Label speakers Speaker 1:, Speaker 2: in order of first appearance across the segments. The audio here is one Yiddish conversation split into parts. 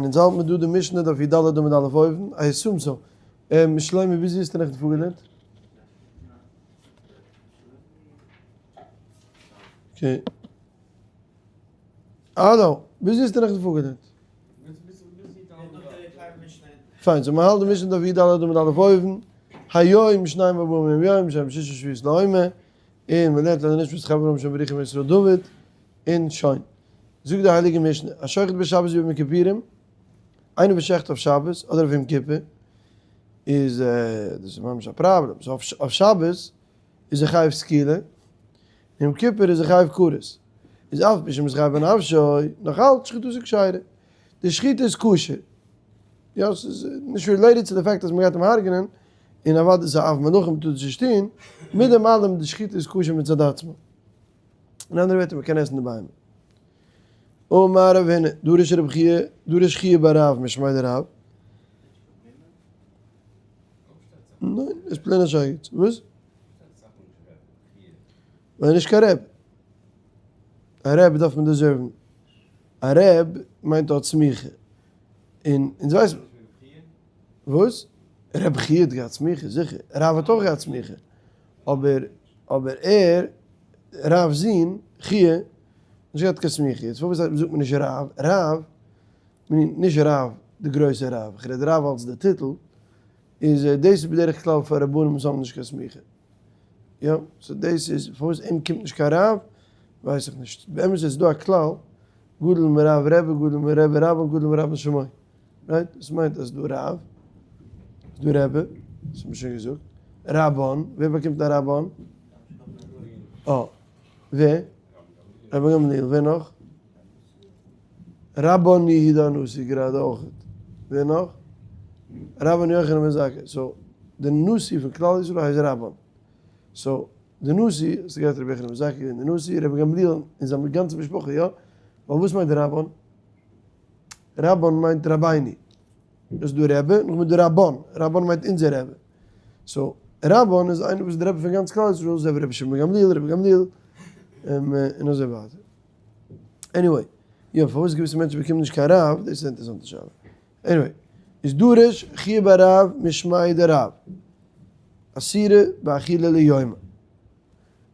Speaker 1: אונז האלט מיר דא די משנה דף י"ד עמוד א' אויבן, I assume so. שלומי ווי אזוי האסטו נעכטן פארגעלערנט? Okay. האלא, ווי אזוי האסטו נעכטן פארגעלערנט? פיין, so מ'האלט די משנה דף י"ד עמוד א' אויבן, היום שניים וארבעים יום שהם ששה שבועות לעומר, און מ'לערנט לעילוי נשמת חבר רבי שמעון בן ישראל דוד, און שוין. זאגט די הייליגע משנה, השוחט בשבת וביום הכיפורים, איינער וואס שעכט אויף שבת אדער אויף יום כיפור, איז דאס איז ממש א פראבלעם, so אויף שבת איז ער חייב סקילה, יום כיפור איז ער חייב כרת, איז אף פי שמתחייב בנפשו, נאך אלץ שחיטתו כשרה, די שחיטה איז כשר, יא ס'איז נישט related צו די fact אז מ'גייט אים הרג'נען, און אוודאי איז א אב מלאכה מ'טאר דאס נישט טון, מיט דעם אלעם די שחיטה איז כשר מצד עצמו. אין אנדערע ווערטער מ'קען עסן די בהמה. אמר רב הונא, דרש רב חייא, דרש חייא בר רב משמיה דרב. ניין, איז plain א שייגעץ. וואס? ווייל נישט קיין רב. א רב דארף מען deserve ן. א רב מיינט האט סמיכה. און אונז ווייסן. וואס? רב חייא האט געהאט סמיכה, זיכער. רב האט אויך געהאט סמיכה. אבער אבער ער, רב'ס זון, חייא, האט נישט געהאט קיין סמיכה. יעצט פארוואס זאגט מען נישט רב? רב, מיינט נישט רב די גרויסע רב, איך רעד רב אלס די טיטל, איז דאס איז בדרך כלל פאר רבנים וואס האבן נישט קיין סמיכה. יא, so דאס איז, פארוואס אים קומט נישט קיין רב, ווייס איך נישט. באמת איז דא א כלל, גדול מרב רבי, גדול מרבי רבן, גדול מרבן שמו. Right? דאס מיינט אז ס'דא רב, ס'דא רבי, דאס האט מען שוין געזאגט, רבן, ווער באקומט א רבן? אה, ווער? רבן גמליאל, ווער נאך? רבן יהודה הנשיא גראדע אויך, ווער נאך? רבן יוחנן בן זכאי, so די נשיא פון כלל ישראל הייסט רבן, so די נשיא, האסטו געהערט רבי יוחנן בן זכאי געווען די נשיא, רבי גמליאל און זיין גאנצע משפחה, יא? ווייל וואס מיינט רבן? רבן מיינט רבינו. דאס איז דא רבי, נאכדעם איז דא רבן, רבן מיינט אונזער רבי. So רבן איז איינער וואס איז די רבי פון גאנץ כלל ישראל, אזוי ווי רבי שמעון בן גמליאל, רבי גמליאל, און אזוי ווייטער. Anyway, יא, פארוואס געוויסע מענטשן באקומען נישט קיין רב, דאס איז א אינטערעסאנטע שאלה. Anyway, איז דרש חייא בר רב משמיה דרב, אסירה באכילה ליומא.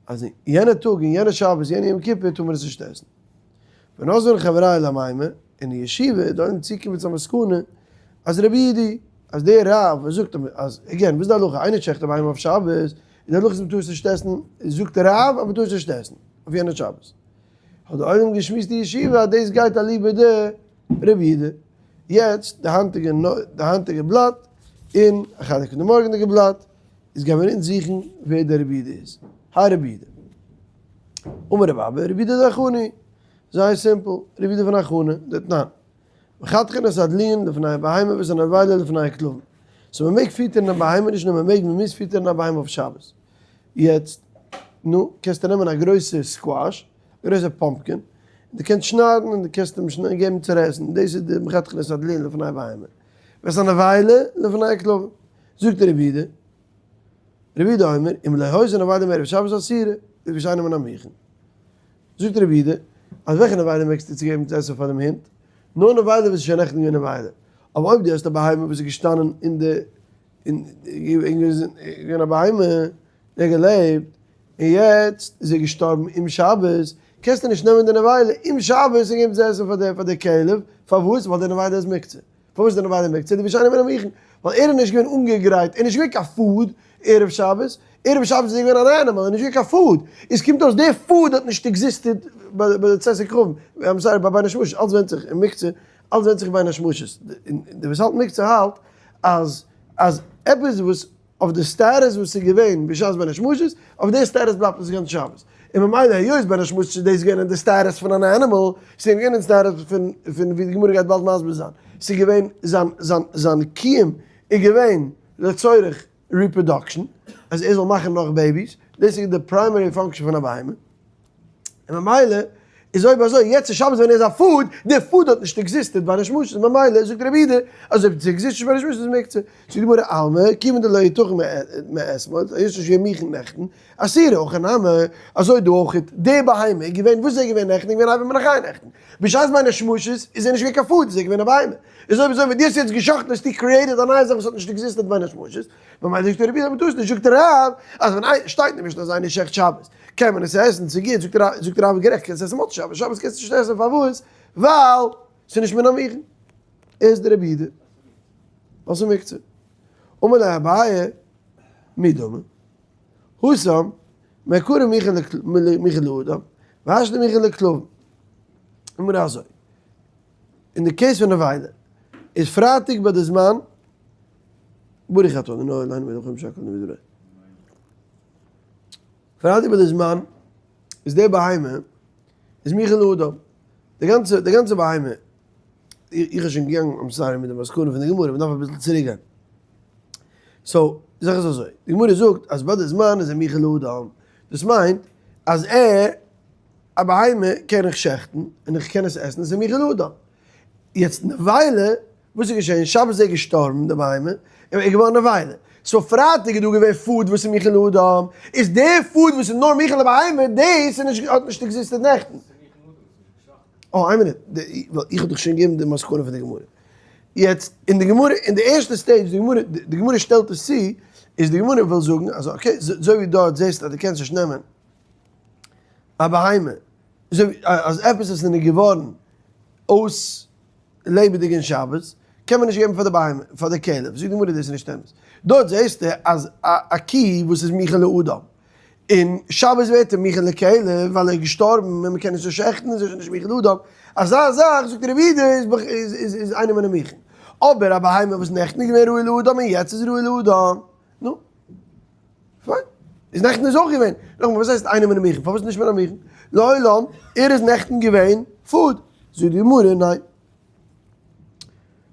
Speaker 1: אז אין יענע טאג, אין יענע שבת, יענע יום כיפור טאר מען עס נישט עסן. ונזלין חבריא למימר, אין די ישיבה איז דארטן צוגעקומען צו א מסקנא אז רבי יהודה, אז דער רב וואס זאגט אז, again, וואס איז די הלכה, איינער שעכט א בהמה אויף שבת, איז די הלכה אז מען טאר עס נישט עסן, זאגט דער רב אז מען טאר עס נישט עסן אויף יענע שבת. האט די עולם געשמועסט אין ישיבה אז דאס גייט אליבא דרבי יהודה. יעצט די היינטיגע די היינטיגע בלאט און א חלק פון די מארגענדיגע בלאט איז גייען מיר אונז זוכן ווער דער רבי יהודה איז. היי רבי יהודה. אמר רבי אבא, רבי יהודה דהכנה. זייער simple, רבי יהודה פון הכנה, דתנן. מחתכין את הדלועין לפני הבהמה ואת הנבילה לפני הכלבים. So מ'מעג פיטערן א בהמה, נישט נאר מ'מעג, מ'מוז פיטערן א בהמה אויף שבת. יעצט, נו, קענסטו נעמען א גרויסע squash, א גרויסע pumpkin, און דו קענסט שניידן און דו קענסט אים געבן צו עסן, דאס איז די מחתכין את הדלועין לפני הבהמה. ואת הנבילה לפני הכלבים. זאגט רבי יהודה, רבי יהודה אומר, אם לא היתה נבילה מערב שבת אסורה, לפי שאינו מן המוכן. זאגט רבי יהודה, אז וועלכע נבילה מעגסטו צו געבן צו עסן פאר דעם הונט? נאר נבילה וואס איז שוין נעכטן געווען נבילה. אבער אויב דו האסט א בהמה וואס איז געשטאנען אין די, אין, געווען א בהמה, ער האט געלעבט, און יעצט איז ער געשטארבן אום שבת, קענסטו נישט נעמען די נבילה אום שבת און געבן צו עסן פאר די כלב, פארוואס? ווייל די נבילה איז מוקצה. פארוואס איז די נבילה מוקצה? לפי שאינו מן המוכן, ווייל ער איז נישט געווען אנגעגרייט, ער איז נישט געווען קיין food ערב שבת, ערב שבת איז ער געווען אן animal, ער איז נישט געווען קיין food, איז קומט אויס די food האט נישט existed ביי די צאת הכוכבים, I'm sorry ביי בין השמשות, אלץ ווענדט זיך אין מוקצה, אלץ ווענדט זיך בין השמשות, די וואס האלט מוקצה האלט אז אז עפעס וואס אויף די status וואס איז געווען בשעת בין השמשות, אויף די status בלייבט עס גאנץ שבת. און ממילא היות בין השמשות איז דאס געווען אין די status פון אן animal, ס'איז געווען אין status פון פון ווי די גמרא גייט באלד מסביר זיין, ס'איז געווען זיין זיין זיין קיום איז געווען לצורך reproduction, אז ער זאל מאכן נאך babies, דאס איז די primary function פון א בהמה. און ממילא. איז אויב אזוי יעצט איז שבת ווען ער איז א food, די food האט נישט existed בין השמשות, ממילא זאגט רבי יהודה אז אויב עס exist נישט בין השמשות איז מוקצה. זאגט די גמרא אלמא, כיוון דלא יתכן מאתמול, היות ס'איז נישט געווען מוכן נעכטן, אסירא הכא נמי, אזוי דא אויך, די בהמה איז געווען, וואס איז ער געווען נעכטן? ער איז געווען אבר מן החי נעכטן. בשעת בין השמשות איז ער נישט געווען קיין food, איז ער געווען א בהמה. איז אויב אזוי ווען דו האסט יעצט גע'שחט'ן האסטו created א נייע זאך וואס האט נישט existed בין השמשות, ממילא זאגט רבי יהודה מ'טאר עס נישט, זאגט רב אז ווען איינער שטייט אין די משנה אז איינער שעכט שבת קען מען עס עסן, ס'איז גוט, זאגט רב, זאגט רב גערעכט קענסט עסן מוצאי שבת, שבת קענסטו נישט עסן פארוואס? ווייל ס'איז נישט מן המוכן. איז די רבי יהודה ווייל ס'איז מוקצה. אמר ליה אביי מי דמי? התם מעיקרא מוכן לאדם והשתא מוכן לכלבים. אמר אזוי, אין די case פון נבילה איז פרייטאג ביי די זמן ברוך אתה אדוני אלהינו מלך העולם שהכל נהיה בדברו. פרייטאג ביי די זמן איז די בהמה איז מוכן לאדם. די גאנצע די גאנצע בהמה איך האב שוין געגאנגען I'm sorry מיט די מסקנא פון די גמרא מ'דארף אביסל צוריק גיין. so די זאך איז אזוי די גמרא זאגט אז ביי די זמן איז ער מוכן לאדם דאס מיינט אז ער א בהמה קען איך שעכטן און איך קען עס עסן עס איז מוכן לאדם. יעצט נבילה וואס איז געשען? שבת איז ער געשטארבן די בהמה, און ער איז געווארן נבילה. so פרייטאג איז דא געווען food וואס איז מוכן לאדם, איז די food וואס איז נאר מוכן לבהמה, דאס איז נישט האט נישט existed נעכטן. אה, איין מינוט, איך האב דיך שוין געגעבן די מסקנא פון די גמרא. יעצט, אין די גמרא, אין די ערשטע stage, די גמרא, די גמרא שטעלט עס צו, איז די גמרא וויל זאגן אז okay, אזוי ווי דארט זעסטו אז דו קענסט נישט נעמען א בהמה, אזוי ווי אז עפעס איז נישט געווארן אויס לעבעדיג אין שבת, קען מען נישט געבן פאר די בהמה, פאר די כלב, זאגט די גמרא דאס איז נישט אמת, דארט זעסטו אז א קי וואס איז מוכן לאדם, און שבת ווערט ער מוכן לכלב ווייל ער איז געשטארבן און מען קען נישט שעכטן איז ער שוין נישט מוכן לאדם, אזא זאך זאגט רבי יהודה איז אינו מן המוכן, אבער א בהמה וואס נעכטן איז געווען ראוי לאדם און יעצט איז ראוי לאדם, נו. פיין. איז נעכטן איז אויך געווען. נאכאמאל וואס הייסט אינו מן המוכן? פארוואס נישט מן המוכן? לעולם, ער איז נעכטן געווען food. זאגט די גמרא ניין. זאגט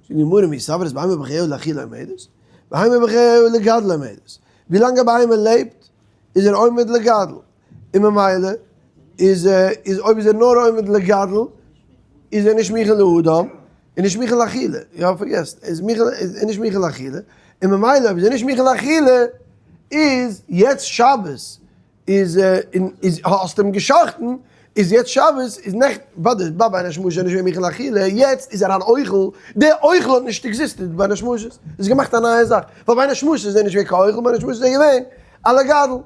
Speaker 1: די גמרא מי סברת בהמה בחייה לאכילה עומדת? בהמה בחייה לגדלה עומדת. ווילאנג א בהמה לעבט איז ער עומד לגדל. און ממילא איז איז אויב איז ער נאר עומד לגדל איז ער נישט מוכן לאדם און נישט מוכן לאכילה, יא פארגעסט, איז מוכן איז נישט מוכן לאכילה, און ממילא אויב איז ער נישט מוכן לאכילה איז יעצט שבת איז איז האסט אים גע'שחט'ן איז יעצט שבת איז נעכטן ביי די ביי בין השמשות איז ער נישט געווען מוכן לאכילה יעצט איז ער אן אוכל, די אוכל האט נישט existed בין השמשות, איז געמאכט א נייע זאך, ווייל בין השמשות איז ער נישט געווען קיין אוכל בין השמשות איז ער געווען א לגדל.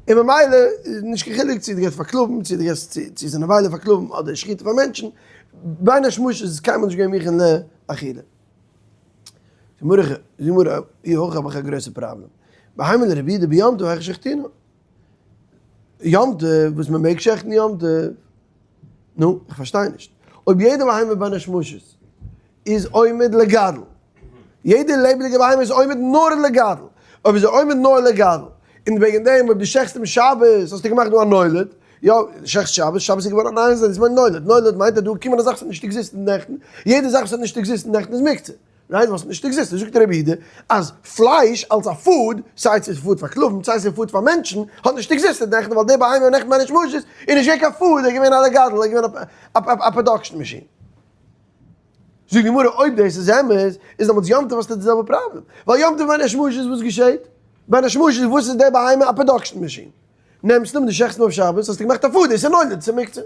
Speaker 1: און ממילא איז נישט קיין חילוק צו דו געבסט פאר כלבים, צו דו געבסט צו ס'איז נבילה פאר כלבים אדער שחיטה פאר מענטשן, בין השמשות איז קיינמאל נישט געווען מוכן לאכילה. זאגט גמרא, אי הכי האב איך א גרויסע פראבלעם. בהמה לרבי יהודה ביום טוב היכי שחטינן. יום טוב וואס מען מעג שעכטן יום טוב. נו, איך פארשטיי נישט. אויב יעדע בהמה בין השמשות איז עומד לגדל. יעדע לעבעדיגע בהמה איז עומד נאר לגדל. אויב איז ער עומד נאר לגדל, און וועגן דעם אויב דו שעכסט אים שבת האסטו געמאכט דא א נולד, יא, שעכסט שבת, שבת איז געווארן א נייע זאך, דאס מיינט נולד, נולד מיינט אז דא געקומען א זאך וואס האט נישט existed נעכטן, יעדע זאך וואס האט נישט existed נעכטן איז מוקצה. right? וואס האט נישט existed, זאגט רבי יהודה אז פלייש אלס א food, סיי ס'איז food פאר כלבים סיי ס'איז food פאר מענטשן, האט נישט existed נעכטן ווייל די בהמה נעכטן בין השמשות איז נישט געווען קיין food, ער איז געווען א לגדל, ער איז געווען א production machine. זאגט די גמרא אויב דאס איז אמת, איז דעמאלטס יום טוב האסטו די זעלבע פראבלעם, ווייל יום טוב בין השמשות וואס געשעט? בין השמשות וואס איז די בהמה א production machine? נעמסט אים דו שעכסט אים אויף שבת האסטו געמאכט א food, דאס איז נולד ס'איז מוקצה.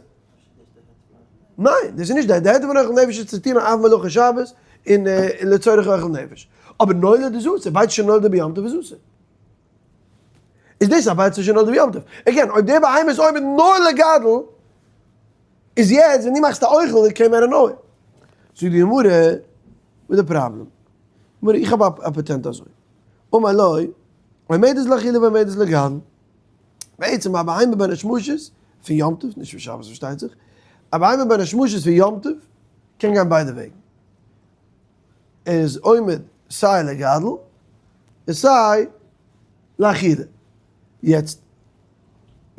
Speaker 1: ניין דאס איז נישט די היתר פון אוכל נפש איז צו טון א אב מלאכה שבת און לצורך אוכל נפש, אבער נולד איז אסור, ביצה שנולדה ביום טוב איז אסור. איז דאס א ביצה שנולדה ביום טוב? again אויב די בהמה איז עומד נאר לגדל איז יעצט ווען דו מאכסט א אוכל it came out of nowhere. זאגט די גמרא, וואס איז די פראבלעם? גמרא, איך האב א פאטענט אזוי, אמר לו, עומדת לאכילה ועומדת לגדל, בעצם א בהמה בין השמשות פון יום טוב, נישט פון שבת פארשטייט זיך, א בהמה בין השמשות פון יום טוב קען גיין ביידע וועגן, ער איז עומד סיי לגדל און סיי לאכילה, יעצט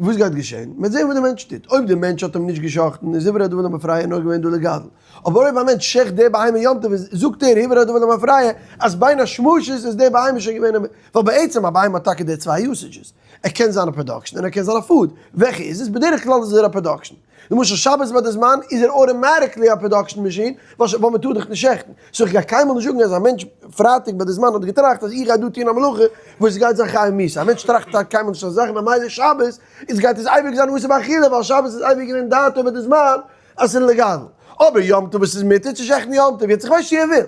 Speaker 1: וואס גייט געשען? מ'וועט זען וואס דער מענטש טוט. אויב דער מענטש האט אים נישט גע'שחט'ן איז הוברר הדבר למפרע נאר געווען דא לגדל. אבער אויב א מענטש שעכט די בהמה יום טוב איז זאגט ער הוברר הדבר למפרע אז בין השמשות איז די בהמה שוין געווען א ווייל בעצם א בהמה האט טאקע די צוויי usages. ער קען זיין א production און ער קען זיין א food. וועלכע איז עס? בדרך כלל איז ער א production. למשל שבת ביי די זמן איז ער automatically א production machine, ווייל מען טאר דאך נישט שעכטן. so איך גיי קיינמאל נישט זאגן אז א מענטש פרייטאג ביי די זמן האט געטראכט אז איך גיי דא טון א מלאכה וואס גייט זיין חייב מיתה. א מענטש טראכט קיינמאל נישט אזא זאך, ממילא שבת איז גייט עס אייביג זיין אסור באכילה ווייל שבת איז אייביג געווען דעתו ביי די זמן אז ס'איז לעגאל. אבער יום טוב וואס איז מותר צו שעכטן יום טוב, יעצט איך ווייס נישט צו ער וויל,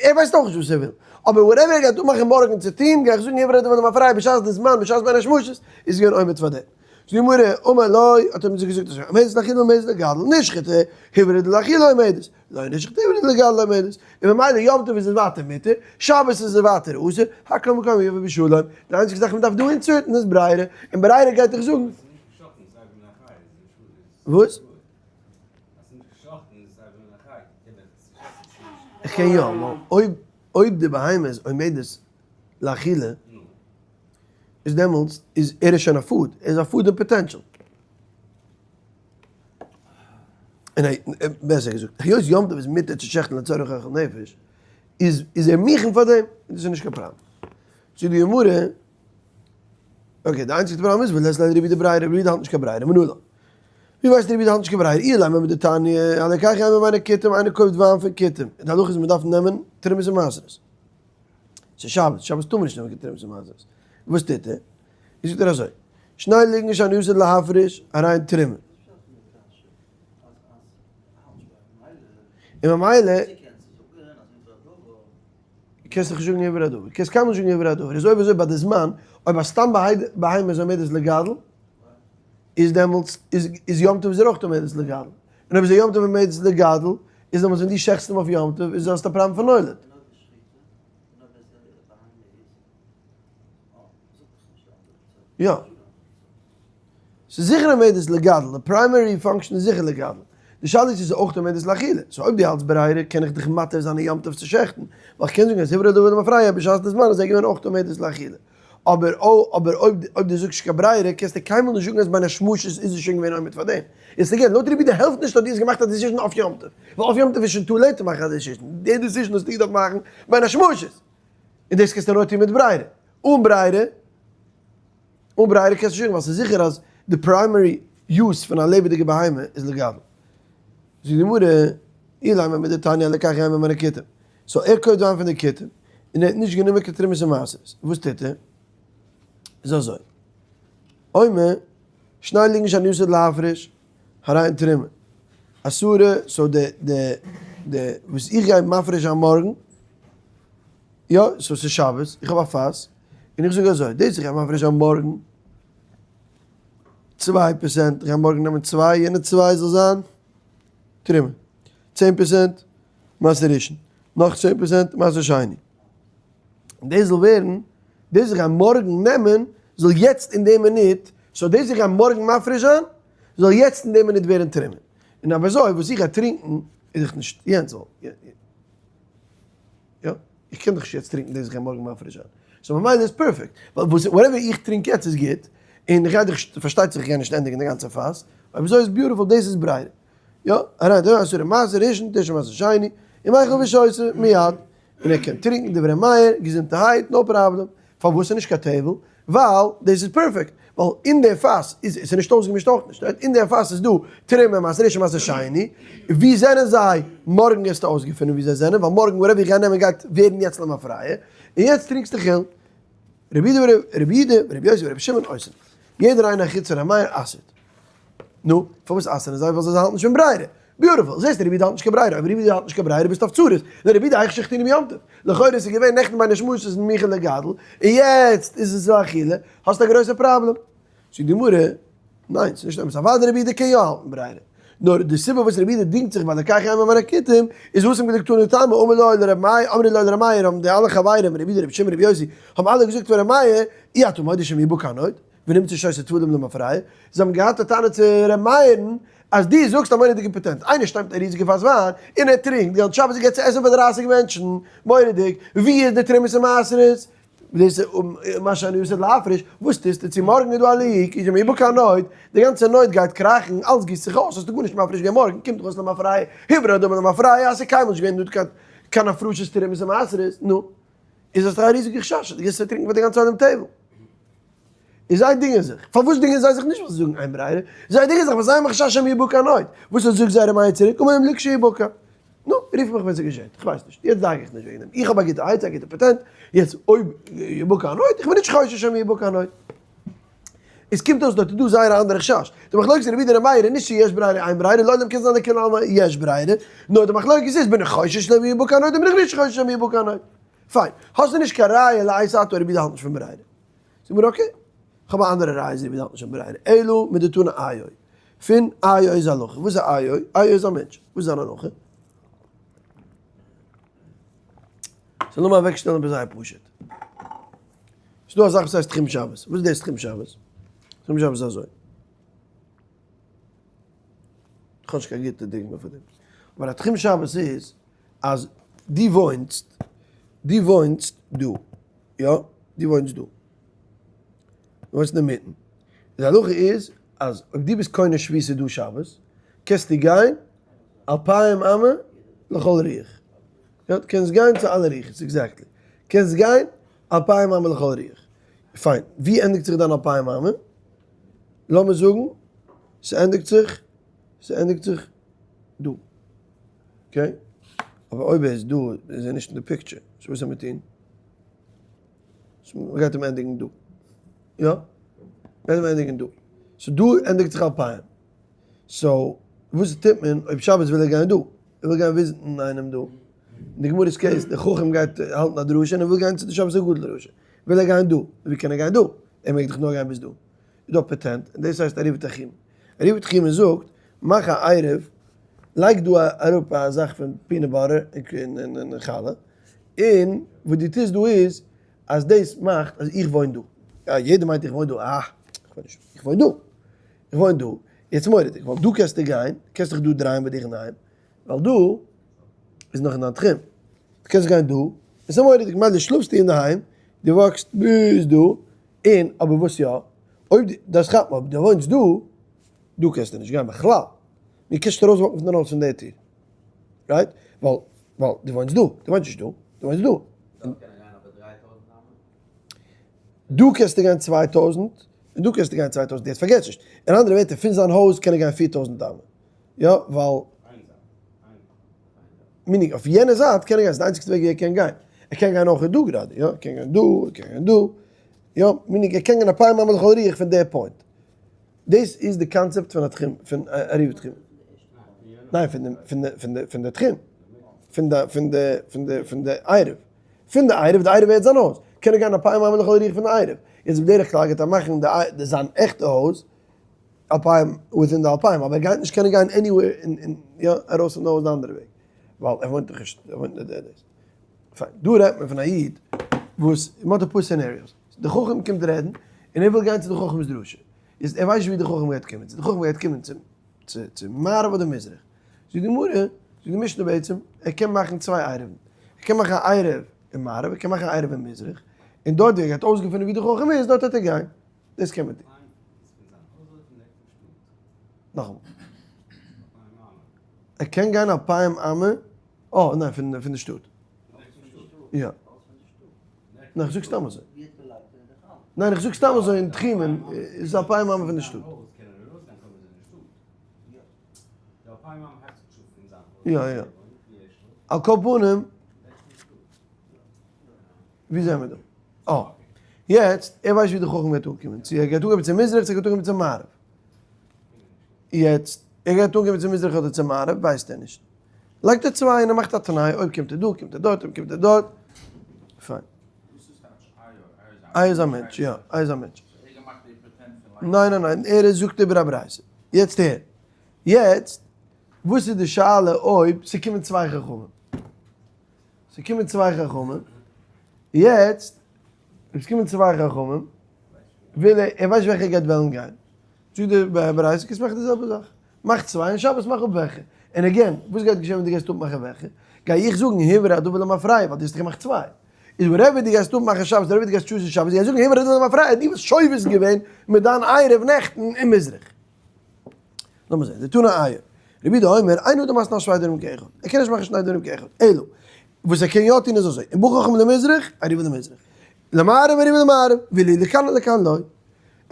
Speaker 1: ער ווייסט אויך נישט וואס ער וויל, אבער whatever ער גייט אנמאכן מארגן צו טון, גיי איך זאגן הוברר הדבר למפרע בשעת די זמן בשעת בין השמשות איז געווען עומד פאר דעם. זאגט די גמרא, אמר לו, האט ער אים געזאגט אזוי, עומדת לאכילה עומדת לגדל, נשחטה, הוברר דלאכילה עומדת, לא נשחטה הוברר דלגדל עומדת, און ממילא יום טוב איז עס ווייטער מותר, שבת איז עס ווייטער אסור, הכל מקומו יבא בשלום, די איינציגסטע זאך מען דארף דא insert ן איז ברירה, און ברירה גייט דיך זאגן. וואס? איך קען יא, ווייל אויב אויב די בהמה איז עומדת לאכילה, איז דעמאלטס איז ער איז שוין א food, ער איז א food אין potential. און בעסער געזאגט, היות יום טוב איז מותר צו שעכטן לצורך אוכל נפש, איז איז ער מוכן פאר דעם, און דאס איז נישט קיין פראבלעם. זאגט די גמרא, okay, די איינציגסטע פראבלעם איז ולית ליה לרבי יהודה ברירה, רבי יהודה האלט נישט קיין ברירה, מנא לן. ווי ווייסט רבי יהודה האלט נישט קיין ברירה? אילימא מדתניא, הלוקח יין מבין הכותים, איינער קויפט וויין פון כותים, די הלכה איז מען דארף נעמען תרומות און מעשרות. ס'איז שבת, שבת טאר מען נישט נעמען קיין תרומות און מעשרות. וואס טוט ער? זאגט ער אזוי, שני לוגין שאני עתיד להפריש, הרי הן תרומה. און ממילא קענסט דאך נישט זאגן הוברר הדבר, קענסט קיינמאל נישט זאגן הוברר הדבר, איז אויב אזוי ביי די זמן, אויב א סתם בהמה איז עומדת לגדל, איז דעמאלטס איז יום טוב איז ער אויך עומדת לגדל, און אויב איז ער יום טוב עומדת לגדל, איז דעמאלטס ווען דו שעכטסט אים אויף יום טוב איז האסטו א פראבלעם פון נולד. יא. ס'איז זיכער עומדת לגדל, די primary function איז זיכער לגדל. די שאלה איז צו ס'איז אויך עומדת לאכילה. so אויב דו האלטסט ברירה קען איך דיך מתיר זיין אין יום טוב צו שעכטן, ווייל כ'קען זאגן אז הוברר הדבר למפרע בשעת די זמן איז ער געווען אויך עומדת לאכילה. אבער אבער אויב אויב דו זאגסט נישט קיין ברירה קענסטו קיינמאל נישט זאגן אז בין השמשות איז עס שוין געווען עומד פאר דעם. יעצט again, לויט רבי יהודה העלפט נישט אז דו האסט געמאכט א decision אויף יום טוב, ווייל אויף יום טוב איז שוין too late צו מאכן א decision, די decision האסטו געדארפט מאכן בין השמשות. און דאס קענסטו נאר טון מיט ברירה. אן ברירה, אן ברירה קענסטו נישט זאגן ווייל ס'איז זיכער אז די primary use פון א לעבעדיגע בהמה איז לגדל. זאגט די גמרא, אילימא מדתניא הלוקח יין מבין הכותים. so ער קויפט וויין פון די כותים, און ער האט נישט גענומען קיין תרומות און מעשרות. וואס טוט ער? איז אזוי, אומר, שני לוגין שאני עתיד להפריש, הרי הן תרומה. עשרה, so די די די וואס איך גיי מפריש זיין מארגן, יא, so ס'איז שבת, איך האב א פאס, און איך זאג אזוי, דאס איך גיי מפריש זיין מארגן, 2%, איך גיי מארגן נעמען צוויי, יענע צוויי זאל זיין תרומה. 10% מעשר ראשון, נאך 10% מעשר שני. דאס זאל ווערן, דאס איך גיי מארגן נעמען, זאל יעצט אין די מינוט, so דאס איך גיי מארגן מפריש זיין, זאל יעצט אין די מינוט ווערן תרומה. און אויב אזוי, וואס איך גיי טרינקען, איז דאך נישט יענץ זאל. יא, איך קען דאך נישט יעצט טרינקען דאס איך גיי מארגן מפריש זיין. so ממילא איז perfect. ווייל וואס, whatever איך טרינק יעצט איז גוט, און איך גיי דאך, פארשטייט זיך איך גיי נישט ענדיגן די גאנצע פאס, אויב אזוי איז beautiful, דאס איז ברירה. יא, אריין דא עשרה מעשר ראשון, תשעה מעשר שני, ומאכיל ושותה מיד, און ער קען טרינקען דברי מאיר, געזונטערהייט, no problem. פארוואס איז נישט קיין טבל? ווייל דאס איז perfect, ווייל אין די פאס איז, עס איז נישט אויסגעמישט אויך נישט, אין די פאס איז דא תרומה מעשר ראשון מעשר שני, ווי זענען זיי? מארגן גייסטו אויסגעפינען ווי זיי זענען, ווייל מארגן whatever איך גיי נעמען גייט ווערן יעצט למפרע, און יעצט טרינקסטו חולין. רבי יהודה רבי יהודה רבי יוסי ורבי שמעון אוסרין. יעדער איינער חוץ פון רבי מאיר אסר'ט. נו, פארוואס אסר'ן זיי? ווייל זיי האלטן נישט פון ברירה. beautiful. זעסט רבי יהודה האלט נישט קיין ברירה. אויב רבי יהודה האלט נישט קיין ברירה ביסטו אויף צרות. נאר רבי יהודה היאך שחטינהו ביום טוב. לכאורה איז עס געווען נעכטן בין השמשות איז מוכן לגדל, און יעצט איז עס לאכילה, האסט א גרויסע פראבלעם. זאגט די גמרא, ניין, ס'איז נישט אמת, אוודאי רבי יהודה קען יא האלטן ברירה. נאר די סיבה וואס רבי יהודה דינגט זיך ביי לוקח יין מבין הכותים, איז התם כדקתני טעמא, אמר לו לרבי מאיר, אמרו לו לרבי מאיר, האבן די אלע חברים, רבי יהודה, רבי שמעון, רבי יוסי, האבן אלע געזאגט פאר רבי מאיר, אי אתה מודה שמא יבא כאן עוד, ונמצא שותה טבלים למפרע, זיי האבן געהאט א טענה צו ר' מאיר'ן אז דו זאגסט א מורא'דיגע פאטענט, איינער שטעמט א ריזיגע פאס וויין און ער טרינקט גאנץ שבת און געבט צו עסן פאר דרייסיג מענטשן, מורא'דיג, ווי איז די תרומות און מעשרות? דאס איז מה שאני עושה להפריש, וואס טוסטו צו מארגן איז דא א leak, איז שמא יבא כאן עוד, די גאנצע נוד גייט קראכן, אלס גיסט זיך אויס, האסטו גארנישט מפריש געווען מארגן קומט דאך אויס למפרע, הוברר הדבר למפרע, אז ס'איז קיינמאל נישט געווען דא קיין הפרשת תרומות און מעשרות, נו, איז דאס דאך א ריזיגע חשש אז דו גיבסט צו טרינקען פאר די גאנצע עולם טבל. איז זיי דינגען זיך. פארוואס דינגען זיי זיך נישט ווייל זיי זאגן אין ברירה, זיי דינגען זיך ווייל זיי האבן חשש שמא יבקע הנוד. וואס זאגט זייער ר' מאיר צוריק, אמר להם לכשיבקע. נו, רוף מיך ווען ס'געשעט, איך ווייס נישט, יעצט דאגה איך נישט וועגן דעם, איך האב א גוטע עצה, א גוטע פאטענט, יעצט אויב יבקע הנוד, איך בין נישט חושש שמא יבקע הנוד. עס קומט אויס דארט איז דא זייער א אנדערע חשש, די מחלוקת רבי יהודה און רבי מאיר איז נישט צו יש ברירה אין ברירה, לעולם קען זיין לכולי עלמא יש ברירה, נאר די מחלוקת איז בין איך חושש שמא יבקע הנוד אדער בין איך נישט חושש שמא יבקע הנוד. פיין, האסטו נישט קיין ראיה לעת עתה רבי יהודה האלט נישט פון ברירה. זאג מיר okay, כ'האב א אנדערע ראיה אז רבי יהודה האלט נישט פון ברירה, אלא מדתנא איו, פון איו איז הלכה, וואס איז איו? איו איז א מענטש, וואס איז זיין הלכה? so לאמיר אוועקשטעלן עפעס זייער פשוט. ס'דא א זאך וואס הייסט תחום שבת. וואס איז דאס תחום שבת? תחום שבת איז אזוי. כ'האב נישט קיין גוטע דוגמא פאר דעם. אבער א תחום שבת איז אז דו וואוינסט, דו וואוינסט דא. יא? דו וואוינסט דא. דו וואוינסט אינמיטן. די הלכה איז אז אויב דו ביסט קונה שביתה דא שבת, קענסטו גיין 2,000 אמה לכל רוח. יא, דו קענסט גיין צו אלע רוחות, exactly. קענסט גיין 2,000 אמה לכל רוח. פיין, ווי ענדיגט זיך דיין 2,000 אמה? לאמיר זאגן, ס'ענדיגט זיך, ס'ענדיגט זיך דא. okay? אבער אויב ער איז דא, איז ער נישט אין די picture. so וואס זאל מען טון? so מ'גייט אים ענדיגן דא. יא? מ'גייט אים ענדיגן דא. so דא ענדיגט זיך 2,000. so וואס טוט מען אויב שבת וויל ער גיין דא? ער וויל גיין visit ן איינעם דא. אין די גמרא'ס case, דער חכם גייט האלטן א דרשה און ער וויל גיין צו די שבת הגדול דרשה. וויל ער גיין דא. ווי קען ער גיין דא? ער מעג דאך נאר גיין ביז דא. איז דא א פאטענט, און דאס הייסט עירובי תחומין. עירובי תחומין זאגט, מאך א עירוב, לייג דא אראפ א זאך פון peanut butter און חלה, און וואס דו טוסט דא איז, אז דאס מאכט אז איך וואוין דא. יא, יעדער מיינט איך וואוין דא, אה, איך וואוין נישט, איך וואוין דא. איך וואוין דא. יעצט מורא'דיג, ווייל דא קענסטו גיין, קענסט דיך דא דרייען ביי דיך אינדערהיים, ווייל דא איז נאך אין דיין תחום. דו קענסט גיין דא, עס איז מורא'דיג, מילא שלאפסטו אינדערהיים, דו walk סט ביז דא, און אבער וואס יא, אויב דו, דאס כאפט מען, אויב דו וואוינסט דא, דא קענסטו נישט גיין בכלל. דו קענסט נישט ארויס walk ן פון דיין הויז פון די טיר. right? ווייל, ווייל דו וואוינסט דא, דו וואוינסט נישט דא, דו וואוינסט דא.
Speaker 2: דארט קען ער גיין אבער 3,000 אמה?
Speaker 1: דא קענסטו גיין 2,000, און דא קענסטו גיין 2,000, יעצט פארגעס נישט, אין אנדערע ווערטער פון זיין הויז קען ער גיין 4,000 אמה, יא, ווייל, meaning אויף יענע זייט קען ער גיין, ס'איז די איינציגסטע וועג ווי ער קען גיין, ער קען גיין אויך דא גראדע, יא, ער קען גיין דא, ער קען גיין דא, יא, meaning ער קען גיין 2,000 אמה לכל רוח פון די point. דאס איז די קאנצעפט פון א תחום, פון עירובי תחומין. ניין, פון די, פון די, פון די, פון די תחום. פון די, פון די, פון די, פון די עירוב. פון די עירוב, די עירוב ווערט זיין הויז. קען ער גיין 2,000 אמה לכל רוח פון די עירוב. יעצט בדרך כלל גייט ער מאכן די די זיין עכטע הויז, 2,000, within די 2,000, אבער ער גייט נישט קענען גיין anywhere אין, אין, יא, ארויס פון די הויז די אנדערע וועג. ווייל ער וואוינט דאך נישט, ער וואוינט נישט דער דאס. פיין, דא רעדט מען פון א איד וואס, מען האט אפאר scenarios. די חכם קומט רעדן, און ער וויל גיין צו די חכם'ס דרשה. איז ער ווייסט נישט ווי די חכם גייט קומען, צו די חכם גייט קומען צום צו צו מערב אדער מזרח. זאגט די גמרא, זאגט די משנה בעצם, ער קען מאכן צוויי עירובין. ער קען מאכן א עירוב אין מערב, ער קען מאכן א עירוב אין מזרח, און דארט ווי ער גייט אויסגעפינען ווי די חכם איז, דארט וועט ער גיין. דאס קען מען טון. נאכאמאל. ער קען גיין 2,000 אמה, אה, ניין, פון פון די שטאט. יא. ניין, איך זאג סתם אזוי. ניין, איך זאג סתם אזוי אין תחומין איז 2,000 אמה פון די שטאט. יא יא. על כל פנים, ווי זענען מיר דא? אה. יעצט, ער ווייסט ווי די חכם גייט אנקומען. צו ער גייט אנקומען צו מזרח, צו ער גייט אנקומען צו מערב. יעצט, ער גייט אנקומען צו מזרח אדער צו מערב, ווייסט ער נישט. לייגט ער צוויי און ער מאכט א תנאי, אויב קומט ער דא, קומט ער דארט, אויב קומט ער דארט. פיין. איי איז א מענטש, יא, איי איז א מענטש. ניין ניין ניין, ער זאגט איבער א ברייתא. יעצט הער. יעצט, וואס איז די שאלה אויב ס'קומען צוויי חכמים? ס'קומען צוויי חכמים, יעצט, אויב ס'קומען צוויי חכמים, וויל ער, ער ווייסט וועלכער גייט וועלן גיין. זאגט די ברייתא, קענסט מאכן די זעלבע זאך. מאך צוויי און שבת מאך אפ וועלכע. און again, וואס גייט געשען ווען דו גייסט אפמאכן וועלכע? גיי איך זאגן הוברר הדבר למפרע, ווייל דו האסט דאך געמאכט צוויי. איז whatever דו גייסט אפמאכן שבת, whatever דו גייסט choose ן שבת, גיי איך זאגן הוברר הדבר למפרע, דו ביסט שובת געווען מיט דיין עירוב נעכטן אין מזרח. לאמיר זען, דתנא איו. רבי יהודה אומר, אין אדם מתנה על שני דברים כאחד. ער קען נישט מאכן שני דברים כאחד. אלא, וואס ער קען יא טון איז אזוי, אם בא חכם למזרח, עירובו למזרח. למערב, עירובו למערב, ואילו לכאן ולכאן לא.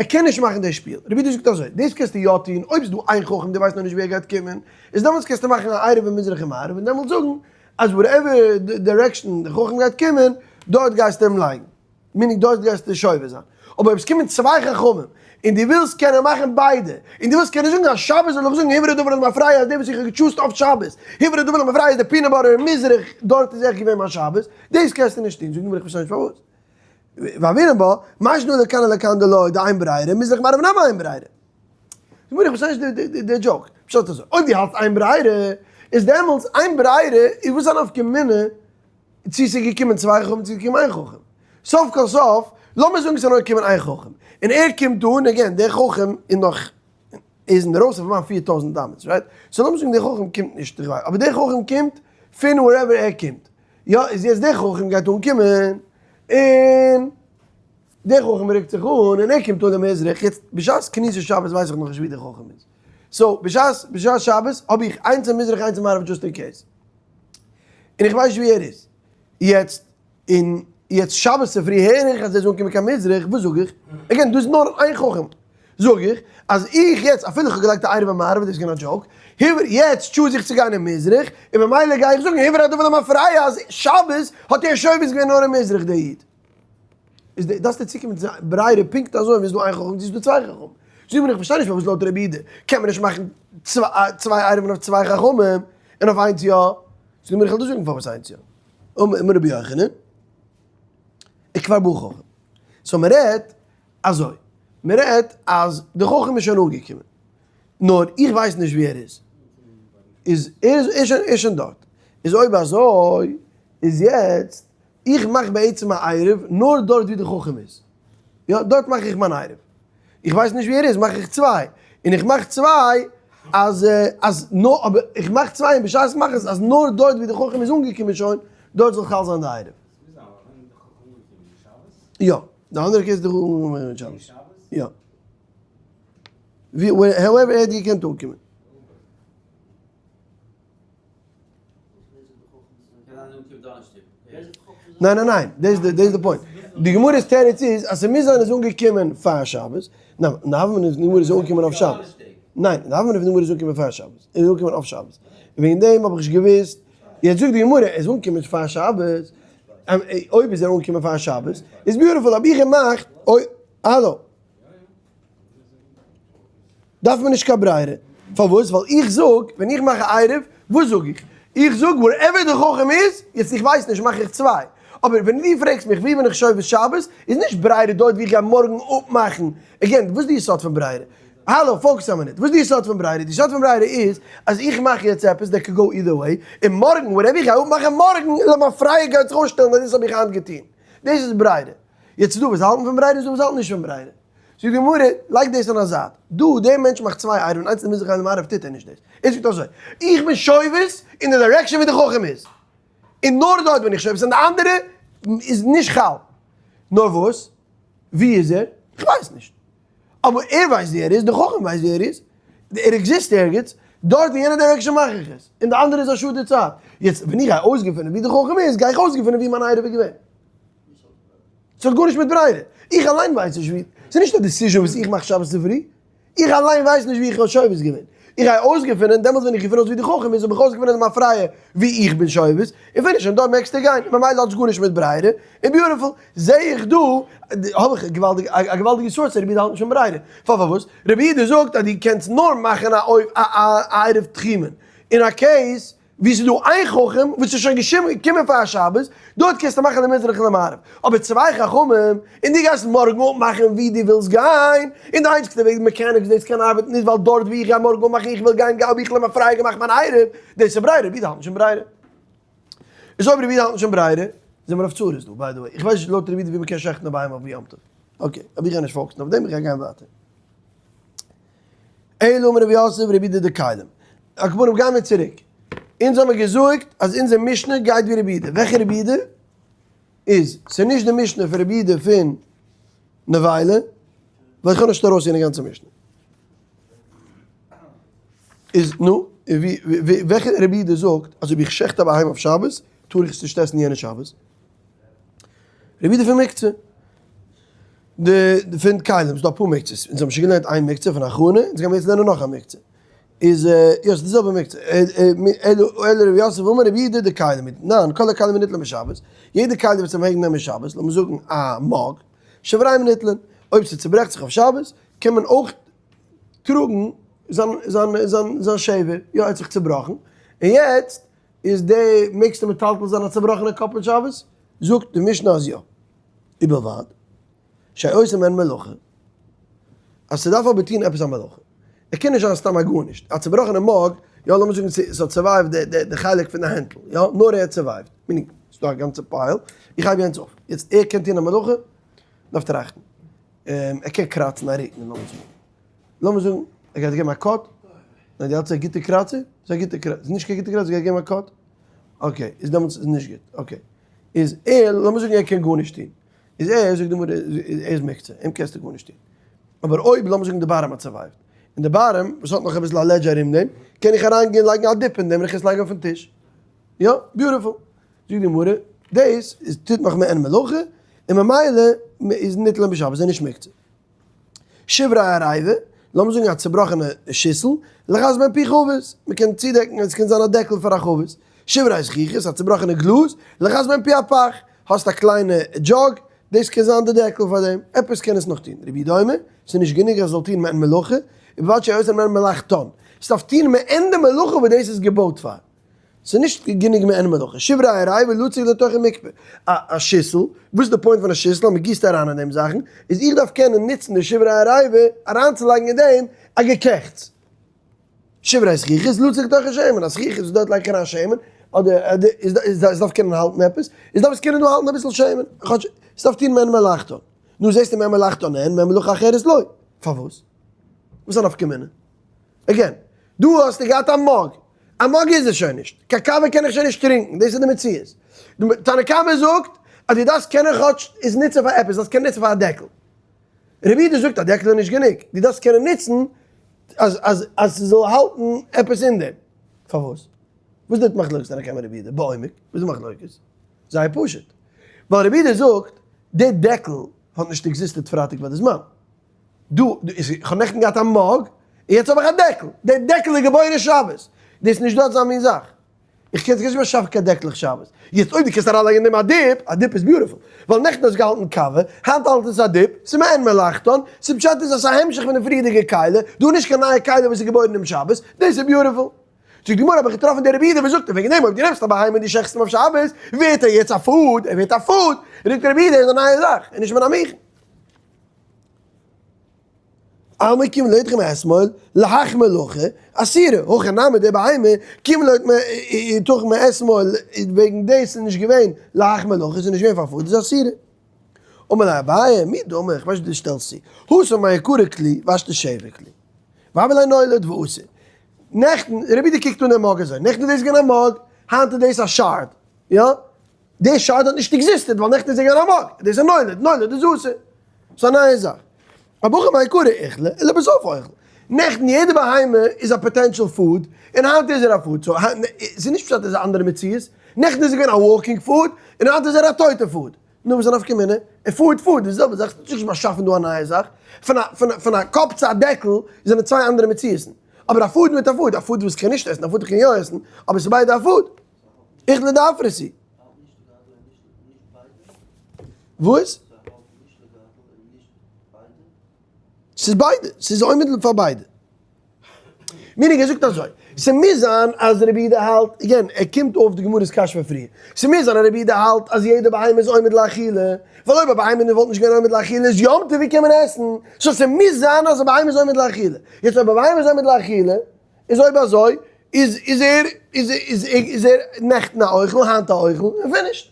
Speaker 1: ער קען נישט מאכן די שפיל. רבי יהודה זאגט אזוי, דאס קענסטו יא טון, אויב איז דא איין חכם דו ווייסט נאר נישט ווי ער גייט קומען, איז דעמאלטס קענסטו מאכן א עירוב אין מזרח און מערב און דעמאלטס זאגן אז whatever direction די חכם גייט קומען, דארט גייסטו אים לייגן. meaning דארט גייסטו שובת זיין. אבער אויב עס קומען צוויי חכמים און דו ווילסט קענען מאכן ביידע, און דו ווילסט קענען זאגן אז שבת זאל איך זאגן הוברר הדבר למפרע אז דער וואס איך האב גע choose ט אויף שבת, הוברר הדבר למפרע איז די peanut butter אין מזרח, דארט איז עכט געווען מיין שבת, דאס קענסטו נישט טון. זאג נאר איך פארשטיי נישט פארוואס. והוינן בה, מאי שנא לכאן ולכאן דלא דאין ברירה, מזרח מערב נמי אין ברירה. זאג מיר איך פארשטיי נישט די joke. פשט אזוי, אויב דו האלטסט אין ברירה, איז דעמאלטס אין ברירה איז וואס א נפקא מינה צו ס'איז געקומען צוויי חכמים צו ס'איז געקומען איין חכם. סוף כל סוף, לאמיר זאגן ס'איז נאר געקומען איין חכם, און ער קומט אן, again, דער חכם איז נאך, איז אינדערויסן פון מיין 4000 אמות, right? so לאמיר זאגן דער חכם קומט נישט, איך ווייס, אבער דער חכם קומט פון wherever ער קומט. יא, איז יעצט דער חכם גייט אנקומען, און דער חכם רוקט זיך אן, און ער קומט אן למזרח, יעצט בשעת כניסת שבת ווייס איך נאכנישט ווי דער חכם איז. so בשעת בשעת שבת האב איך איינס אין מזרח איינס אין מערב just in case. און איך ווייס נישט ווי ער איז. יעצט, און יעצט שבת צופרי הער איך אז ער איז אנגעקומען קיין מזרח, וואס זאג איך? again, דא איז נאר איין חכם. זאג איך, אז איך יעצט, אפילו איך האב געלייגט א עירוב אין מערב, דאס איז געווען א joke, הוברר, יעצט choose איך צו גיין אין מזרח, און ממילא גיי איך זאגן הוברר הדבר למפרע אז שבת האט ער שובת געווען נאר אין מזרח דער איד. איז די דארפסטו צוקומען צו ברירה פונקט אזוי ווי עס איז דא איין חכם צו עס איז דא צוויי חכמים. זאג מיר איך פארשטיי נישט פארוואס לויט רבי יהודה קען מען נישט מאכן צוויי עירובין אויף צוויי חכמים און אויף איינס יא. זאג מיר איך וועל דיר זאגן פארוואס איינס יא. אמר רבי יוחנן, וכבר בא חכם. so מען רעדט אזוי, מען רעדט אז די חכם איז שוין אנגעקומען, נאר איך ווייס נישט ווי ער איז. איז ער איז שוין דארט. איז אויב אזוי איז יעצט איך מאך בעצם א עירוב נאר דארט ווי די חכם איז, יא דארט מאך איך מיין עירוב, איך ווייס נישט ווי ער איז מאך איך צוויי, און איך מאך צוויי אז אז נאר אבער איך מאך צוויי און בשעת איך מאך עס אז נאר דארט ווי די חכם איז אנגעקומען שוין דארט זאל חל זיין די עירוב. יא, די אנדערע case די חכם אנגעקומען שבת. יא. ווי however ער האט געקענט אנקומען. ניין ניין ניין, דאס איז די point. די גמרא'ס תירוץ איז אז ס'מוז זיין איז אנגעקומען פאר שבת, ניין, נאווען איז די גמרא איז אנגעקומען אויף שבת. ניין, נאווען איז די גמרא איז אנגעקומען פאר שבת, איז אנגעקומען אויף שבת. וועגן דעם האב איך נישט געוואוסט, יעצט זאגט די גמרא, איז אנגעקומען פאר שבת, אויב איז ער אנגעקומען פאר שבת, איז beautiful, האב איך געמאכט, אוי, האלא. דארף מען נישט קיין ברירה. פארוואס? ווייל איך זאג, ווען איך מאך א עירוב, וואס זאג איך? איך זאג wherever די חכם איז, יעצט איך ווייס נישט מאך איך צוויי. אבער ווען דו פרעגסט מיך ווי בין איך שובת שבת, איז נישט ברירה דארט ווי איך גיי מארגן אפמאכן. again, וואס איז די יסוד פון ברירה? האלא, focus א מינוט. וואס איז די יסוד פון ברירה? די יסוד פון ברירה איז אז איך מאך יעצט עפעס that could go either way, און מארגן, whatever איך גיי אפמאכן מארגן, למפרע גייט זיך אויסשטעלן אז דאס האב איך היינט געטון. דאס איז ברירה. יעצט איז דא וואס האלטן פון ברירה און ס'דא וואס האלטן נישט פון ברירה. זאגט די גמרא, לייג דאס אן א זייט. דא, דער מענטש מאכט צוויי עירובין, איינס אין מזרח איינס אין מערב, טוט ער נישט דאס. ער זאגט אזוי, איך בין שובת אין די direction ווי די חכם איז. און נאר דארט בין איך שובת, און די אנדערע איז נישט חל. נאר וואס? ווי איז ער? איך ווייס נישט. אבער ער ווייסט ווי ער איז, די חכם ווייסט ווי ער איז. ער exist ערגעץ. דארט אין יענע direction מאך איך עס. און די אנדערע איז א שאד די צייט. יעצט, ווען איך גיי אויסגעפינען ווי די חכם איז, גיי איך אויסגעפינען ווי מיין עירוב איז געווען. ס'האט גארנישט מיט ברירה. איך אליין ווייס נישט ווי, ס'איז נישט א decision וואס איך מאך שבת צופרי. איך אליין ווייס נישט ווי איך האב שובת געווען. איך גיי אויסגעפינען, דעמאלטס ווען איך געפין אויס ווי די חכם איז, האב איך אויסגעפינען די מפרע ווי איך בין שובת, און finish, און דארט מעגסטו גיין. ממילא האט עס גארנישט מיט ברירה. און beautiful. זע איך דא, האב איך געוואלדיג, א געוואלדיגע source אז רבי יהודה האלט נישט פון ברירה. פארוואס? רבי יהודה זאגט אז דו קענסט נאר מאכן א עירוב תחומין. אין א case ווי ס'איז דא איין חכם וואס איז שוין געקומען פאר שבת, דארט קענסטו מאכן למזרח און למערב, אבער צוויי חכמים, און דו גייסט מארגן אפמאכן ווי דו ווילסט גיין, און די איינציגסטע וועג mechanics דאס קען ארבעטן איז ווייל דארט ווי איך גיי מארגן אפמאכן איך וויל גיין האב איך למפרע געמאכט מיין עירוב, דאס איז ברירה, רבי יהודה האלט נישט פון ברירה. איז אויב רבי יהודה האלט נישט פון ברירה, זעמיר אויף צרות דא, by the way, איך ווייס נישט לויט רבי יהודה ווי מ'קען שעכטן א בהמה אויף יום טוב, okay, אבער איך גיי נישט focus ן אויף דעם, איך גיי גיין ווייטער. אלא אמר רב יוסף רבי יהודה דכלים. על כל פנים גיימיר צוריק. אונז האמיר געזאגט אז אונזער משנה גייט ווי רבי יהודה. וועלכע רבי יהודה? איז ס'איז נישט די משנה פון רבי יהודה פון נבילה, ווייל איך האב נישט ארויס יענע גאנצע משנה. איז נו, ווי וועלכע רבי יהודה זאגט אז אויב איך שעכט א בהמה אויף שבת טאר איך עס נישט עסן יענע שבת? רבי יהודה פון מוקצה. די פון כלים, ס'איז דא אפאר מוקצות, אונז האבן שוין געלערנט איין מוקצה פון הכנה, אונז גיימיר יעצט לערנען נאך א מוקצה. איז יא ס'איז די זעלבע מוקצה. אלא רב יוסף אמר רבי יהודה דכלים, ניין, כל הכלים ניטלין בשבת, יעדע כלי וואס מ'מעג נעמען שבת, לאמיר זאגן א mug, שבריהם ניטלין, אויב ס'צוברעכט זיך אויף שבת, קען מען אויך טראגן זיין זיין זיין זיין שבר, יא ער האט זיך צובראכן, און יעצט איז די מעגסטו מטלטל זיין א צובראכענע cup אין שבת? זאגט די משנה אז יא. ובלבד שעושה מעין מלאכה, אז ס'דארף אבער טון עפעס א מלאכה, ער קען נישט זיין סתם א גארנישט, א צובראכענע mug, יא לאמיר זאגן ס'האט survived די די חלק פון די הענטל, יא, נאר ער האט survived, meaning ס'דא א גאנצע pile, איך הייב יענץ אויף, יעצט ער קען טון א מלאכה? דארף טראכטן, ער קען קראצן א רוקן לאמיר זאגן, לאמיר זאגן ער גייט געבן א cut, ניין די האלטסט א גוטע קראצער? ס'איז א גוטע קראצער, ס'איז נישט קיין גוטע קראצער, גייט געבן א cut? okay, איז דעמאלטס איז נישט גוט, okay. איז ער, לאמיר זאגן ער קען גארנישט טון, איז ער, זאגט די גמרא, ער איז מוקצה, אים קענסטו גארנישט טון. אבער אויב, לאמיר זאגן די bottom האט survived, און די bottom, וואס האט נאך אביסל א ledge ארום דעם, קען איך אריינגיין לייגן א dip אין דעם און איך עס לייגן אויפן טיש. יא, beautiful. זאגט די גמרא, דאס איז טוט נאך מעין מלאכה, און ממילא איז ניטלין בשבת, איז ער נישט מוקצה. שברי עריבה, לאמיר זאגן א צובראכענע שיסל, לכסות בהן פי חבית, מען קען צודעקן, עס קען זיין א דעקל פאר א חבית. שברי זכוכית, א צובראכענע גלאז, לכסות בהן פי הפך, האסט א קליינע jug, דאס קען זיין די דעקל פאר דעם, עפעס קען עס נאך טון. רבי יהודה אומר, ס'איז נישט גענוג אז עס זאל טון מעין מלאכה, ובלבד שיהא מעין מלאכתן, ס'דארף טון מעין די מלאכה וואס דאס איז געבויט פאר. ס'איז נישט גענוג מעין מלאכה. שברי עריבה לצוק לתוכו מקפה. א שיסל, וואס איז די point פון א שיסל אז מ'גיסט אריין אין דעם זאכן, איז איך דארף קענען נוצן די שברי עריבה אריינצולייגן אין דעם א געקעכטס. שברי זכוכית לצוק לתוכו שמן, א זכוכית וואס דארט לייג איך אריין שמן, אדער איז עס דארף קענען האלטן עפעס, עס דארף עס קענען דא האלטן אביסל שמן, כאטש עס דארף טון מעין מלאכתו. נו זעסטו מעין מלאכתו אין, מעין מלאכה אחרת לא. פארוואס? וואס איז א נפקא מינה? again, דא האסטו געהאט א mug, א mug איז עס שוין נישט, קיין קאווע קען איך שוין נישט טרינקן, דאס איז די מציאות. די תנא קמא זאגט אז דו דארפסט קענען כאטש עס נוצן פאר עפעס, דארפסט קענען נוצן פאר א דעקל. רבי יהודה זאגט א דעקל איז נישט גענוג, דו דארפסט קענען נוצן אז אז אז ס'זאל האלטן עפעס אין דעם. פארוואס? וואס איז די מחלוקת תנא קמא רבי יהודה? בעומק, וואס איז די מחלוקת? זייער פשוט. ווייל רבי יהודה זאגט די דעקל האט נישט existed פרייטאג ביי די זמן. דא, איך האב נעכטן געהאט א mug, און יעצט האב איך א דעקל. דער דעקל איז געבוירן שבת. דאס איז נישט דא אזא מין זאך. איך קען נישט באשאפן קיין דעקלעך שבת. יעצט אויב דו קענסט אריינלייגן אין דעם א dip, א dip איז beautiful. ווייל נעכטן האסט געהאלטן קאווע, היינט האלט עס א dip, ס'איז מעין מלאכתן, ס'איז פשט איז אז ס'איז א המשך פון די פריערדיגע כלי, דא איז נישט קיין נייע כלי וואס איז געבוירן אום שבת, דאס איז beautiful. זאגט די גמרא האב איך געטראפן דער רבי יהודה וואס זאגט וועגן דעם אויב דו נעמסט א בהמה און דו שעכטסט אים אויף שבת, ווערט ער יעצט א food, ער ווערט א food, זאגט רבי יהודה איז א נייע זאך, און נישט מן המוכן. אלמא כיון לא הותרה מאתמול להך מלאכה אסירה, הכא נמי די בהמה כיון לא הותרה מאתמול וועגן דאס איז נישט געווען להך מלאכה איז נישט געווען פאר food איז אסירה. אמר ליה אביי מי דמי איך ווייס נישט ווי דו שטעלסט צו, התם מעיקרא כלי והשתא שבר כלי. והוה ליה נולד ואסור. נעכטן, רבי יהודה קוקט אן דעם mug אזוי, נעכטן איז דאס געווען א mug, היינט איז דאס א shard, יא? די shard האט נישט existed ווייל נעכטן איז ער געווען א mug, דאס איז נולד, נולד איז אסור. ס'איז א נייע זאך. אבער הכא מעיקרא אוכלא ולבסוף אוכל. נעכטן יעדע בהמה איז א potential food, און היינט איז ער א food, so ס'איז נישט פשט עס איז א אנדערע מציאות, נעכטן איז ער געווען א walking food, און היינט איז ער א טויטע food. נו וואס איז א נפקא מינה? און food food איז די זעלבע זאך, ס'איז נישט באשאפן דא א נייע זאך. פון א פון א פון א cup צו א דעקל זענען צוויי אנדערע מציאות'ן. אבער א food מיט א food, א food וואס קען נישט עסן, א food קען יא עסן, אבער ס'איז ביידע א food. אוכלא דאפרסי. וואס? ס'איז ביידע, ס'איז עומד פאר ביידע. meaning ער זאגט אזוי, ס'מוז זיין אז רבי יהודה האלט, again, ער קומט אויף די גמרא'ס קשיא פון פריער, ס'מוז זיין אז רבי יהודה האלט אז יעדע בהמה איז עומד לאכילה, ווייל אויב א בהמה וואלט נישט געווען עומד לאכילה איז יום טוב ווי קען מען עסן, so ס'מוז זיין אז א בהמה איז עומד לאכילה, יעצט אויב א בהמה איז עומד לאכילה, איז אויב אזוי איז איז ער איז איז איז ער נעכטן א אוכל היינט א אוכל און finished.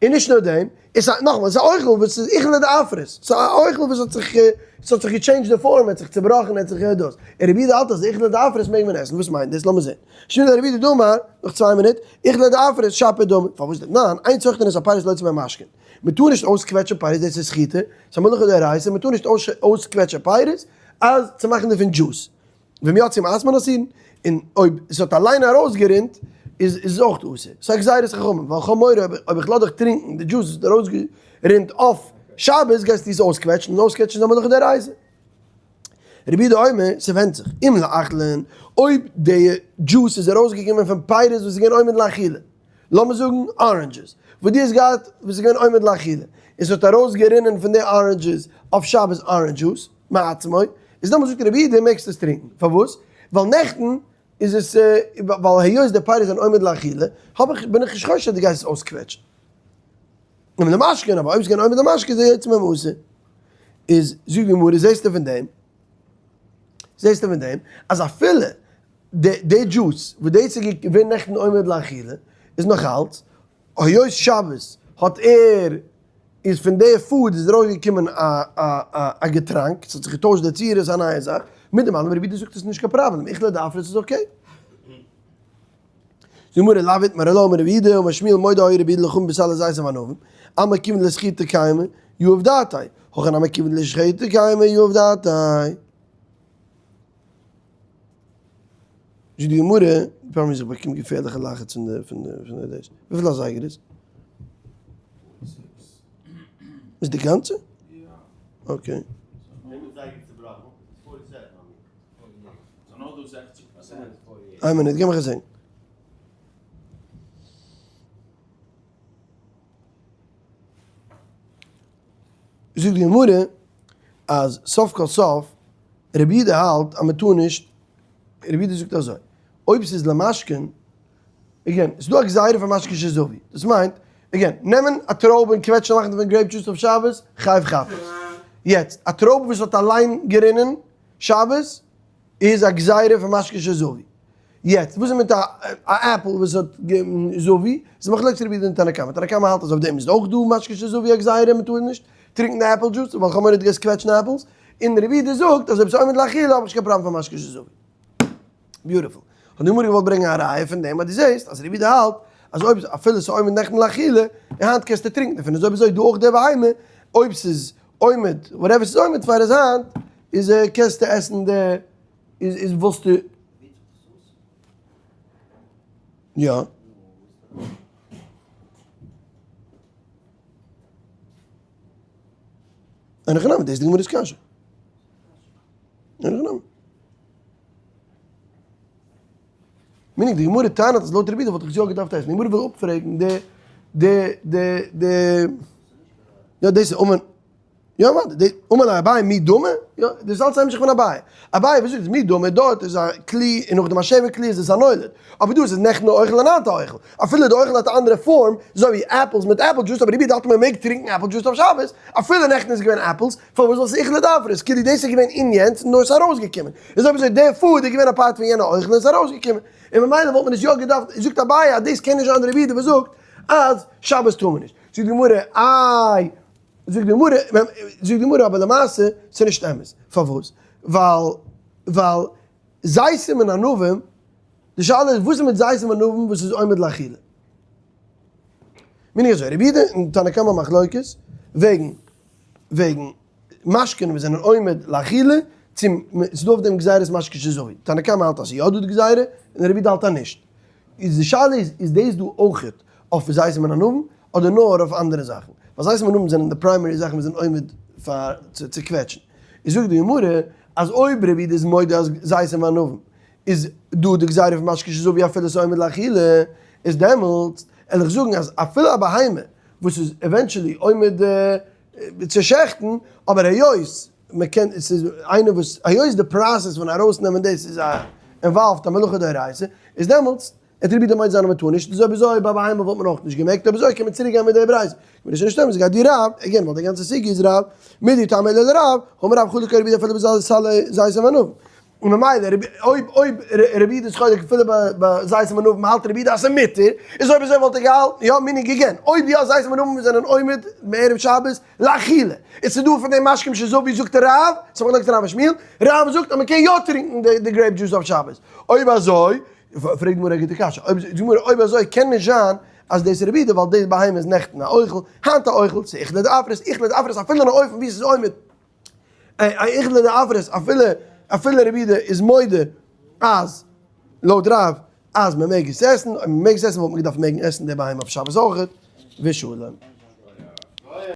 Speaker 1: און נישט נאר דעם, איז א נאכאמאל איז א אוכל וואס איז אוכלא דאפרית, ס'איז א אוכל וואס האט זיך ס'האט זיך גע change ט די form, האט זיך צובראכן, האט זיך דאס. און רבי יהודה האלט אז אוכלא דאפרית מעג מען עסן, וואס מיינט דאס? לאמיר זען. שמילי רבי יהודה דאמר, נאך צוויי מינוט, אוכלא דאפרית שפיר דמי, פארוואס דען? ניין, אין סוחטין את הפירות להוציא מהן משקין. מ'טאר נישט אויסקוועטשן פירות דאס איז סחיטה, ס'איז א מלאכה דאורייתא, מ'טאר נישט אויסקוועטשן פירות, אז צו מאכן דערפון דזשוס. ואם יצאו מעצמן אסורין, און אויב עס האט אליין ארויסגערינט איז עס אויך אסור. ס'איז א גזירת חכמים, ווייל כ'האב מורא אויב איך לאז דיך טרינקן די דזשוס וואס האט ארויסגערינט אויף. שבת גייסטו עס אויסקוועטשן, און אויסקוועטשן איז א מלאכה דאורייתא. רבי יהודה אומר, ס'ווענדט זיך, אם לאכלין, אויב די דזשוס איז ארויסגעקומען פון פירות וואס איז געווען עומד לאכילה, לאמיר זאגן oranges, וואס דו האסט געהאט וואס איז געווען עומד לאכילה, און ס'האט ארויסגערינען פון די oranges אויף שבת orange juice, מעצמו, איז דעמאלטס זאגט רבי יהודה מעגסט עס טרינקען, פארוואס? ווייל נעכטן איז עס, ווייל היות די פירות זענען עומד לאכילה, האב איך, בין איך נישט חושש אז דו גייסט עס אויסקוועטשן. אם למשקין, אבער אויב עס איז געווען עומד למשקה איז היוצא מהם אסור. איז זאגט די גמרא, זעסטו פון דעם, זעסטו פון דעם, אז אפילו די די דזשוס וואס דאס איז געווען נעכטן עומד לאכילה, איז נאך אלץ, היות שבת האט ער, איז פון די food איז ארויסגעקומען א א א א געטראנק, ס'האט זיך געטוישט די צורה, ס'איז א נייע זאך, מיט דעם אלעם רבי יהודה זאגט עס איז נישט קיין פראבלעם, אוכלא דאפרת איז okay. זאגט די גמרא לאו איתמר אלא אמר רב יהודה אמר שמואל מודה היה רבי יהודה לחכמים בסלי זיתים וענבים, אלמא כיוון דלשחיטה קיימי יהיב דעתיה, הכא נמי כיוון דלשחיטה קיימי יהיב דעתיה. זאגט די גמרא, פאר מיר איך באקום געפערליכע לחץ פון די פון די פון די דאס, וויפיל אזייגער איז? איז די גאנצע? okay. איין מינוט, גיב מיך א זען. זאגט די גמרא אז סוף כל סוף רבי יהודה האלט אז מען טאר נישט, רבי יהודה זאגט אזוי, אויב ס'איז למשקין, again, ס'איז דא א גזירה פון משקה שזבו, דאס מיינט, again, נעמען א טרויב און קוועטשן און מאכן דערפון grape juice אויף שבת, חייב חטאת. יעצט, א טרויב וואס האט אליין גערינען שבת, איז א גזירה פון משקה שזבו. יעצט, וואס איז מיט א עפל וואס האט זבו? ס'איז מחלוקת רבי יהודה און תנא קמא. תנא קמא האלט אז אויף דעם איז אויך דא משקה שזבו א גזירה, מ'טאר נישט טרינקן די apple juice, ווייל כ'האב מורא דו גייסט קוועטשן apples. און רבי יהודה זאגט אז אויב ס'איז עומד לאכילה האב איך נישט קיין פראבלעם פון משקה שזבו. beautiful. האט די גמרא געוואלט ברענגען א ראיה פון דעם אז דו זעסט אז רבי יהודה האלט אז אויב אפילו ס'איז עומד נעכטן לאכילה, און היינט קענסטו טרינקן דערפון, איז אויב אזוי דא אויך די בהמה, אויב ס'איז עומד, whatever ס'איז עומד פאר איז היינט, איז קענסטו עסן די, איז איז וואלסטו. יא. אין הכי נמי, דאס איז די גמרא'ס קשיא. אין הכי נמי. מיניג די גמרא טענה'ט אז לויט רבי יהודה וואלט איך עס יא געדארפט עסן. די גמרא וויל אפפרעגן די די די די יא דאס איז אמן יא ווארט די אמר ליה אביי מי דמי יא דאס איז אלץ א המשך פון אביי. אביי וואס זאגט מי דמי דארט איז א כלי און נאכדעם א שבר כלי איז עס א נולד. אבער דא איז עס נעכטן א אוכל און היינט א אוכל. אפילו די אוכל האט א אנדערע פארם, אזוי ווי apples מיט apple juice, אבער רבי יהודה האלט מען מעג טרינקן apple juice אויף שבת, אפילו נעכטן איז געווען apples, פארוואס זאל עס אוכלא דאפרת, כאילו דאס איז געווען אין יענץ און נאר עס איז ארויסגעקומען, איז אויב אזוי די food איז געווען א part פון יענע אוכל און עס איז ארויסגעקומען, און ממילא וואלט מען עס יא געדארפט, זאגט אביי אז דאס קען נישט זיין רבי יהודה וואס זאגט אז שבת טאר מען נישט, זאגט די גמרא איי, זאגט די גמרא, זאגט די גמרא אבער למעשה ס'איז נישט אמת, פארוואס? ווייל ווייל זיתים און ענבים, די שאלה איז וואס איז מיט זיתים און ענבים וואס איז עומד לאכילה? מיין איך אזוי, רבי יהודה און תנא קמא מחלוקת וועגן וועגן משקין וואס זענען עומד לאכילה, צו ס'איז דא אויף דעם גזירת משקה שזבו, תנא קמא האלט אז ס'איז יא דא די גזירה, און רבי יהודה האלט אז נישט. איז די שאלה איז, איז דאס דא אויכעט אויף זיתים און ענבים, אדער נאר אויף אנדערע זאכן? ווייל זיתים און ענבים זענען די primary זאכן וואס זענען עומד פאר צו קוועטשן. איז זאגט די גמרא אז אויב רבי יהודה איז מודה אז זיתים וענבים איז דא די גזירה פון משקה שזבו אפילו ס'איז עומד לאכילה, איז דעמאלטס על איך זאגן אז אפילו א בהמה וואס איז eventually עומד צו שעכטן, אבער היות מען קען, עס איז איינער וואס, היות די process פון ארויסנעמען דאס איז א involved א מלאכה דאורייתא, איז דעמאלטס עט רבי יהודה מודה זיין אז מען טאר נישט, איז אויב אזוי ביי בהמה וואלט מען אויך נישט געמעגט, אויב אזוי קען מען צוריק גיין מיט די ברייתא. גמרא שוין נישט אמת, גייט די רב, again ווייל די גאנצע סוגיא איז רב, מידי טעמא אלא לרב, האמר רב חלק רבי יהודה אפילו בסלי זיתים וענבים. און ממילא רבי אויב אויב רבי יהודה איז חולק אפילו ביי זיתים וענבים האלט רבי יהודה אז ס'איז מותר, איז אויב אזוי וואלט ער געהאלטן יא מנהג again, אויב יא זיתים וענבים זענען עומד מערב שבת לאכילה, איז ס'דא פון דעם משקים שזבו זאגט רב, ס'איז מחלוקת רב און שמואל, רב זאגט אז מ'קען יא טרינקן די grape juice אויף שבת, אויב אזוי פרעגט די גמרא א גוטע קשיא, אויב זאגט די גמרא אויב אזוי קען נישט זיין אז דאס איז רבי יהודה ווייל די בהמה איז נעכטן א אוכל, היינט א אוכל, ס'איז אוכלא דאפרת, אוכלא דאפרת אפילו אין א אופן ווי ס'איז עומד אוכלא דאפרת אפילו אפילו רבי יהודה איז מודה אז לויט רב אז מען מעג עס עסן, אויב מען מעג עס עסן וואלט מען געדארפט מעגן עסן די בהמה אויף שבת אויכעט, ושלום.